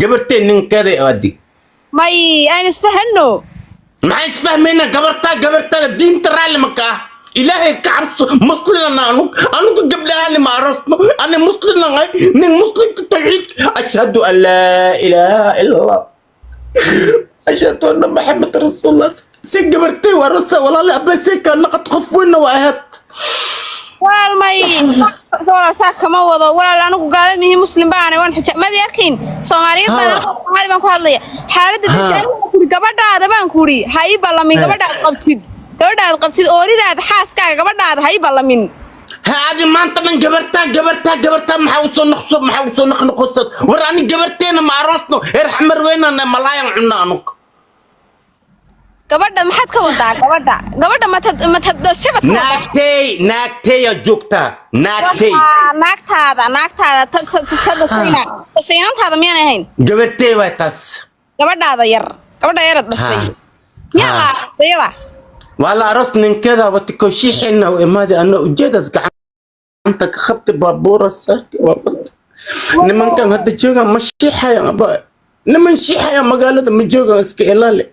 Gabartee ninkeeda aadi. May aan isfahanno. Maxaan isfahmaynaa? Gabartaa, gabartaada diinta raalli ma ka ah? Ilaahay ka cabso. Muslimna anug, anugu gabdhahani ma arosno. Ani muslimnahay, nin muslimka tawxiidka, ashhadu an laa ilaaha ila Allah, ashhadu anna Maxamed rasuulullah. Si gabartay waa rosa, walaali abba, see kaa naqad, qof weynna waa ahayd. Walaal, may, walaal, saa kama wado. Walaal, anigu gaala mihi, muslim baana, waan xijaab madi arkayn, Soomaaliyeed baan, Soomaali baan ku hadlaya. Xaaladda dadka kuri, gabadhaada baan kuri, ha ii ballamin. Gabadhaad qabtid, gabadhaad qabtid, ooridaada, xaaskaaga, gabadhaada ha ii ballamin. Ha, adi maanta dhan gabartaa, gabartaa, gabartaa, maxaa usoo noqso, maxaa usoo noqnoqosad? War ani gabarteena ma aroosno, heer Xamar weynana malaayan cunno anug. Gabadha maxaad ka wadaa? Gabadha, gabadha matad matad shabad ka wadaa? Naagtey, naagteya joogtaa, naagtey. Waxaa naagtaada, naagtaada ta ta ta dhashayna, dhashaynaantaada miyaan ahayn? Gabartey waa taas. Gabadhaada yar, gabadha yarad dhashay miyaa la aroosayada? Waa la aroos, ninkeeda wati koshiixina u imaadi, ana ujeedaas gacanta ka qabti, baabuura saarti, waa bad. Nimankan hadda joogaan ma shiixayaan aba, niman shiixaya magaalada ma joogaan, iska ilaali.